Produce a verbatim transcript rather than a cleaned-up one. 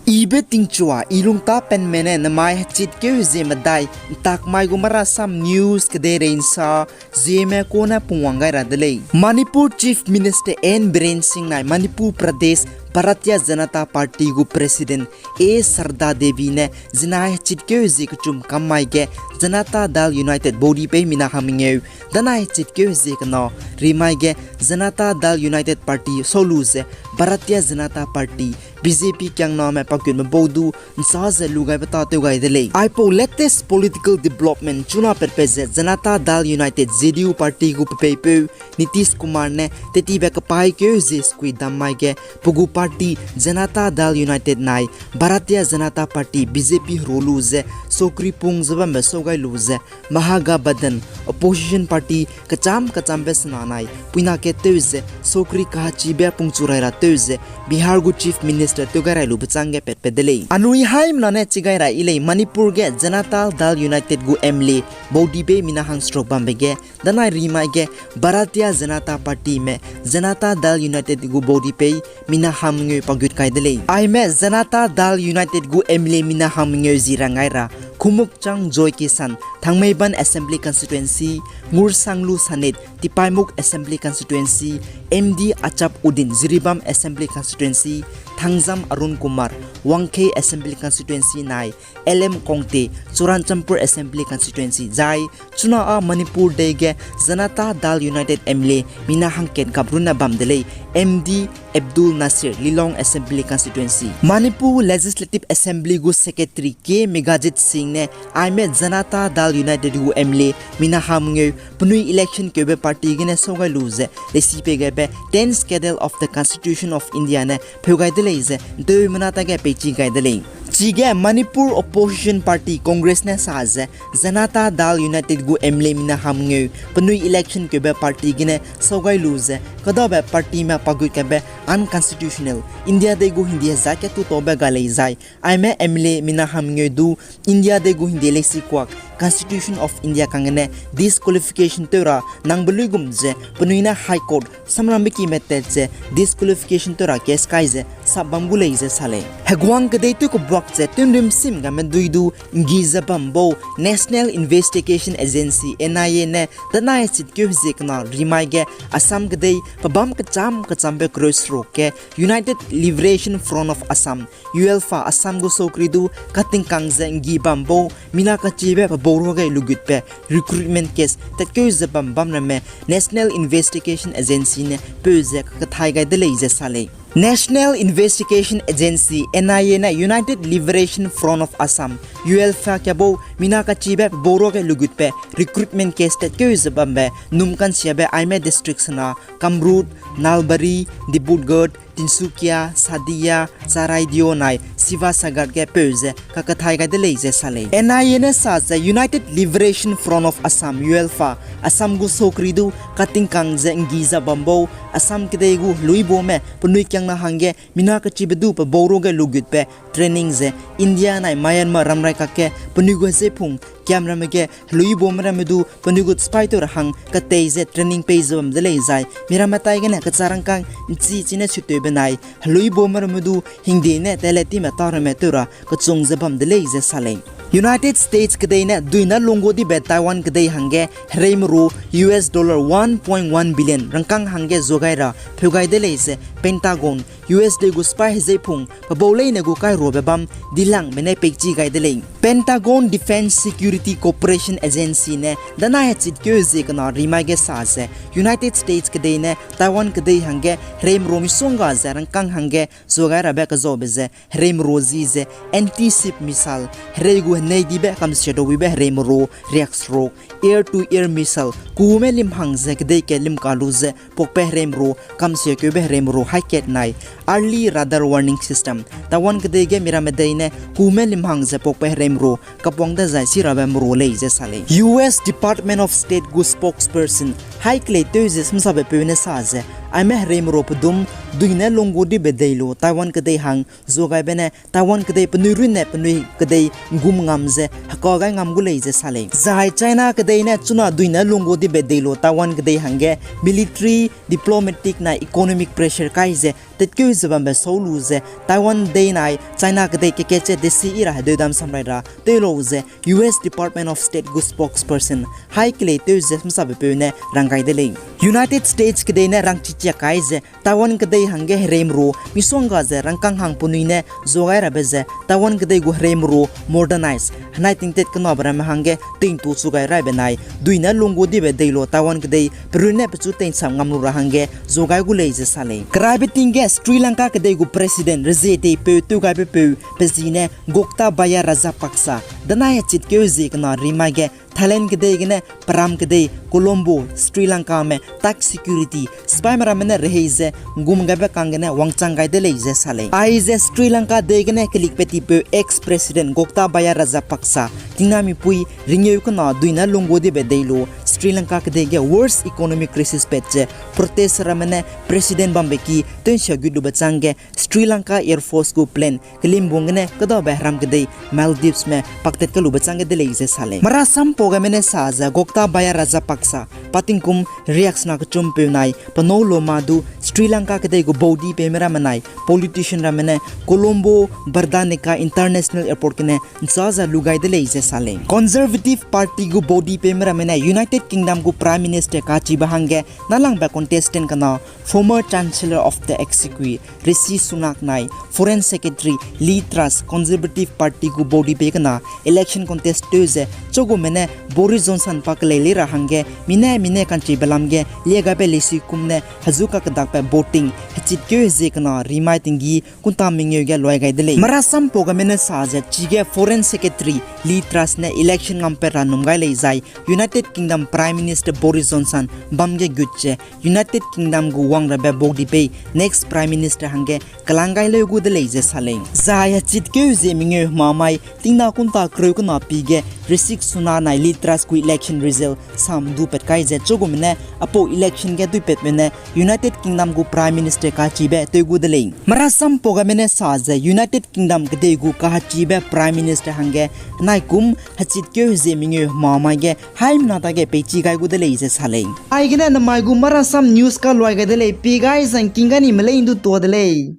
Ibe tingchua, i lungtâ penme ne namai hechitkeu hezie medai, ntakmai gu Marasam News kedeirei nsa, zieme kune pungwang gai ra de lei. Manipur Chief Minister N Biren Singh nai Manipur Pradesh Bharatiya Janata Party gu President A Sharda Devi ne zinai hechitkeu hezie kechum kam mai ge Janata Dal United baudi pei mina hangmengeu, danai hechitkeu hezie kena rimai ge Janata Dal United Party sau lu ze Bharatiya Janata Party, B J P kiangname pakutme bau du nsa ze lu gaibe tâtew gai de lei. Aipau latest political development chuna patpat ze Janata Dal United, J D U party gu pepeipeu Nitish Kumar ne tetibe kepaîkeu hezie sukui dam mai ge pe gu party Janata Dal United nai Bharatiya Janata Party, B J P heru lu ze sokri pung ze bambe sau gai lu ze Mahagathbandhan, opposition party kechâm kechâmbe sena nai puina kat tew ze sokri kahechibe pungchu rai ra tew ze Bihar gu Chief Minister tew gai rai lube chângge patpat de lei. Anui haimena ne chi gai ra yi lei, Manipur ge Janata Dal United gu M L A baudi pei mina hangseruk bambe ge danai rimai ge Bharatiya Janata Partyme Janata Dal United gu baudi pei mina hangmengeu pagut kai de lei. Aime Janata Dal United gu M L A mina hangmengeu zi rang gai ra Khumukchang Joy Kisan, Thangmeiban Assembly Constituency, Ngursanglu Sanit, Tipaimukh Assembly Constituency, M D Achap Uddin, Jiribam Assembly Constituency, Thangzam Arun Kumar, Wangkhei Assembly Constituency nai L M Kongte, Churachandpur Assembly Constituency zai chuna â Manipur dei ge Janata Dal United M L A mina hangkat gap runne bam de lei, M D Abdul Nasir, Lilong Assembly Constituency. Manipur Legislative Assembly gu Secretary K Meghajit Singh ne aime Janata Dal United gu M L A mina hangmengeu penui election keube party gene sau gai lu ze leisi pei gaibe Tenth Schedule of the Constitution of India ne pheu gai de lei ze nteumena tage peichi gai de lei. Chige Manipur opposition party Congress ne sa ze Janata Dal United gu M L A mina hangmengeu penui election keube party gene sau gai lu ze kadabe partyme pagut kaibe unconstitutional, India dei gu hingde hezai katu taube ga lei zai aime M L A mina hangmengeu du India dei gu hingde leisi kuak, Constitution of India kang gene disqualification tew ra nangbe luigum ze penui ne High Court samrambe kime tat ze disqualification tew ra case kai ze sap bam gu lei ze sa lei. Heguang kedei tew kebuak ze tewnrim sim game dui du nggi ze bam bau National Investigation Agency, N I A ne danai hechitkeu hezie kena rimai ge Assam kedei pebâm kechâm kechâmbe kereu seruk ge United Liberation Front of Assam, ULFA, Assam gu sokri du katingkang ze nggi bam bau mina kachibe pebau ruage lugutbe recruitment case tatkeu ze bam bam ramme National Investigation Agency ne peu ze kakethai gai de lei ze sa lei. National Investigation Agency, N I A ne United Liberation Front of Assam, ULFA kebau mina kachibe pebau ruage lugutbe recruitment case tatkeu ze bambe num kansiabe aime district sena Kamrup, Nalbari, Dibrugarh, Tinsukia, Sadiya, Charaideo nai Sivasagar ge peu ze kakethai gai de lei ze sa lei. N I A ne sa ze United Liberation Front of Assam, ULFA, Assam gu sokri du katingkang ze nggi za bam bau Assam kedei gu heluibome penui kiangna hangge mina kachibe du pebau ruage lugutbe training ze India nai Myanmar ramrai kakge penui gu hezeipung kiamramme ge heluibome ramme du penui gu spy tew ra hang katei ze training pei ze bam de lei zai miramme tai gene kecharangkang nchi chine sutewbe nai heluibome ramme du hingde ne tele time tâ ramme tew ra kechung ze bam de lei ze sa lei. United States kedei ne duine lunggu dibe Taiwan kedei hangge hereimeru U S dollar one point one billion rangkâng hangge zuagai ra pheu gai de lei ze Pentagon, U S dei gu spy hezeipung pebau leine gu kairuabe bam dilangbe ne peichi gai de lei. Pentagon Defense Security Cooperation Agency ne danai hechitkeu hezie kena rimai ge sa ze United States kedei ne Taiwan kedei hangge hereimeru misongga ze rangkâng hangge zuagai rabe kezaube ze hereimeru zi ze anti-ship missile, herei gu henei dibe kamsia dawibe hereimeru riakseruk, air-to-air missile, kume limhang ze kedei ke limka lu ze pakpe hereimeru, kamsia keube hereimeru haikat nai early radar warning system, Taiwan kedei ge miramme dei ne kume limhang ze pakpe hereimeru kapuang dezai sirabe meru lei ze sa lei. U S Department of State gu spokesperson hai keleitew ze smsabepeu ne sa ze aime hereimeru pedum duine lunggu dibe dei lu Taiwan kedei hang zuagaibe ne Taiwan kedei penui runne penui kedei ngum ngam ze heka gai ngam gu lei ze sa lei. Zai China kedei ne chuna duine lunggu dibe dei lu Taiwan kedei hangge military, diplomatic nai economic pressure kai ze tetkeu ze bambe sau lu ze Taiwan dei nai China kedei keke che desi i ra hedeu dam samrai ra teu lau ze U S Department of State gu spokesperson hai kelei teu ze masabe peu ne rang gai de lei. United States kedei ne rangchichia kai ze Taiwan kedei hangge hereimru misongga ze rangkâng hang penui ne zuagai rabe ze Taiwan kedei gu hereimru modernize henai tingtet kenabe ramme hangge teintu chu gai raibe nai dui ne lunggu dibe dei lu Taiwan kedei perun ne pechu teinsam ngam lu ra hangge zuagai gu lei ze sa lei. Keraibe ting ge Sri Lanka kedei gu president rezie deipeu tew gaibe peu pe zi ne Gotabaya Rajapaksa, danai hechitkeu zie kena rimai ge Thailand kedei gene peram kedei Colombo, Sri Lankame tak security sipaime ramme ne rehei ze gum gaibe kang gene wangchang gai de lei ze sa lei. Aize Sri Lanka dei gene kelikpetipeu ex-president Gotabaya Rajapaksa tingnamipui ringeu kena dui ne lunggu dibe dei lu Sri Lanka kedei ge worst economic crisis pat ze protest ramme ne president bambe ki teunsia gut lube chang ge Sri Lanka Air Force gu plane kelimbung gene kedabe heram kedei Maldives me paktat kalube chang ge de lei ze sa lei. Marasam pau game ne sa ze Gotabaya Rajapaksa pa tingkum riaksena kechumpeu nai penâu loma du Sri Lanka kedei gu baudipeume ramme nai politician ramme ne Colombo Badanikka International Airport gene ncha ze lu gai de lei ze sa lei. Conservative Party gu baudipeume ramme ne United Kingdom gu Prime Minister kachibe hangge nalangbe contestant kena former Chancellor of the Exchequer Rishi Sunak nai Foreign Secretary Liz Truss Conservative Party gu baudipeu kena election contest tew ze chugume ne Boris Johnson pa kelei lei ra hangge mine mine kanchibe lam ge lia gaibe leisui kum ne hezu kakedakbe voting hechitkeu hezie kena rimai tinggi kunta mengeu ge luai gai de lei. Marasam pau game ne sa ze chige Foreign Secretary Liz Truss ne election ngampat ra num gai lei zai United Kingdom Prime Minister Boris Johnson bam ge gut ze United Kingdom gu wangrabe baudipeu next Prime Minister hangge kelang gai leu gu de lei ze sa lei. Zai hechitkeu zie mengeu hemamai tingna kunta kereu kena pi ge Rishi Sunak nai Liz Truss gu election result sam du pat kai ze chugume ne apau election ge duipatme ne United Kingdom gu Prime Minister kachibe tew gu de lei. Marasam pau game ne sa ze United Kingdom kedei gu kachibe Prime Minister hangge naikum hechitkeu hezie mengeu hemamai ge haimena dage peichi gai gu de lei ze sa lei. Aigene namai gu Marasam News kaluai gai de lei, pi gai zangking gani melei ndu tua de lei.